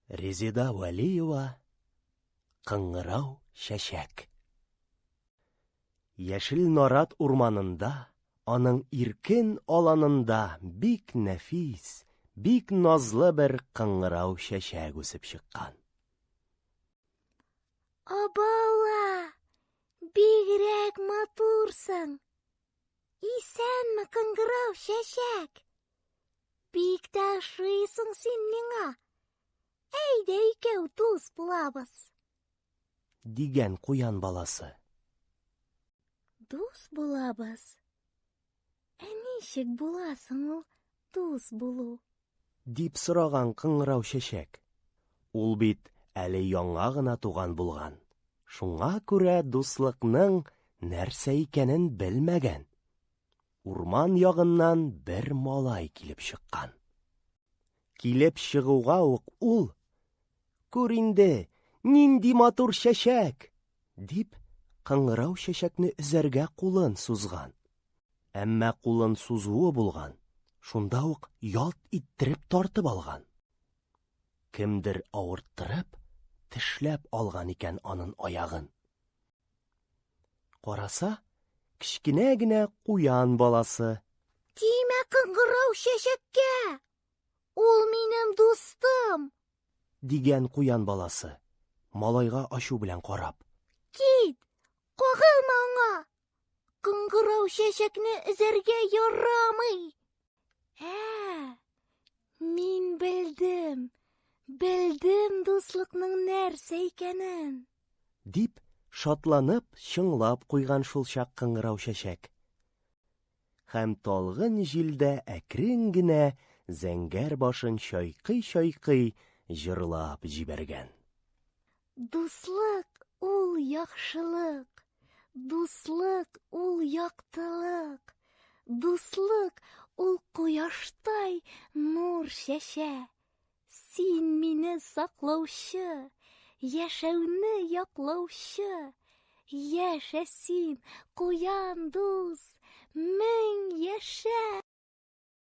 Резеда Вәлиева Кыңгырау чәчәк. Яшел нарат урманында, аның иркен аланында бик нәфис, бик назлы бер кыңгырау чәчәк үсеп чыккан. Абала! Бигрәк матурсың! Исәнме, кыңгырау чәчәк! Бик тә ошыйсың син миңа. Әйдә икәү дус булабыз. Дигән куян баласы. Дус булабыз. Ә ничек буласың ул дус булу? Дип сораган кыңгырау чәчәк. Ул бит әле яңа гына туган булган. Шуңа күрә дуслыкның нәрсә икәнен белмәгән. Урман ягыннан бер малай килеп чыккан. Килеп чыгуга ук ул: "Күр инде, нинди матур чәчәк!" дип, кыңгырау чәчәкне өзәргә кулын сузган. Әмма кулын сузуы булган, шунда ук ялт иттереп тартып алган. Кемдер авырттырып, тешләп алган икән анын аягын. Караса, кечкенә генә куян баласы. Тимә кыңгырау чәчәккә! Ул минем дустым! Дигән куян баласы, малайга ачу белән карап. Кит! Кагылма аңа! Кыңгырау чәчәкне өзәргә ярамый! Ә, мин белдем, белдем дуслыкның нәрсә икәнен. Дип, шатланып, чыңлап куйган шул чак кыңгырау чәчәк. Һәм талгын җилдә әкрен генә зәңгәр башын чайкый-чайкый җырлап җибәргән. Дуслык ул яхшылык, дуслык ул яктылык, дуслык ул кояштай нур чәчә. Син мине саклаучы, яшәүне яклаучы. Яшә син, куян дус, мең яшә!